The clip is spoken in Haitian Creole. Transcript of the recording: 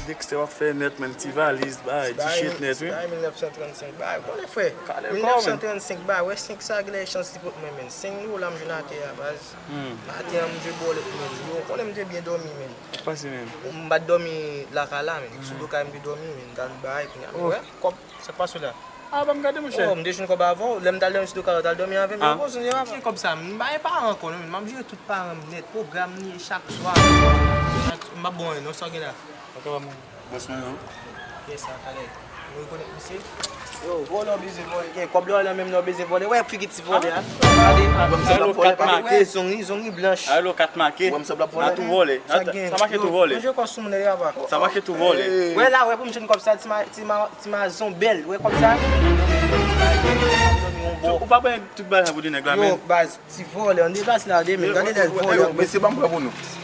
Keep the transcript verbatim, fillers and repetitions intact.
Dexter w ap fè nèt, menm ti valiz, bay, ti chet nèt, wi. Bay mil nèf san trannsenk, bay, konnen frè. Kale Mil kò, nèf san menm. Trannsenk, bay, wè senk sa genlè chans li pot mwen, menm. Senk dola m jwenn atè a, baz. Atè a m jwe bòlèt, menm. Yo, konnen m te byen dòmi, menm. Pase, menm. M pa t dòmi lakay la, menm. Sou do kay m te dòmi, menm. Gad bay, kounye a, wè, kòb, sa k pase la. Ah, ban m gade, monchè. Oh, m te jwenn kòb avan w, lè m t al dòmi sou do kay la, w t al dòmi avè m, Ah. Yo, poze, yo, ap jwenn kòb sa, m bay pa ankò, non, menm. M ap jere tout paran m nèt, pwogram li ye chak swa. M ap bon, non, sa w gen la. Ok, ban m. Bòs mwen yo. Kiyès sa, Kalèy? Ou rekonèt misye? Yo, vòlè w bezwen vòlè. Gen kòb la w nan menm nan w bezwen vòlè. Wè figi ti vòlè a. Gade. Ban m sa la pou vòlè. Kat make. Gade zongi, zongi blanch. Alo, kat make. Ban m sa la pou Na vòlè. Tou vòlè. Sa gen. Sa make tou vòlè. Manje kò sou moun, nèg apa. Sa make tou vòlè. Wè la, wè pou m jwenn kòb sa, ti ma, ti ma, ti mazon bèl. Wè kòb sa. Ou pa pran tout bagay pou de nèg la, Yo, men. Baz, ti vòlè, an deplase la, de men. Gade lè vòlè. Mesye, ban m pran pou nou.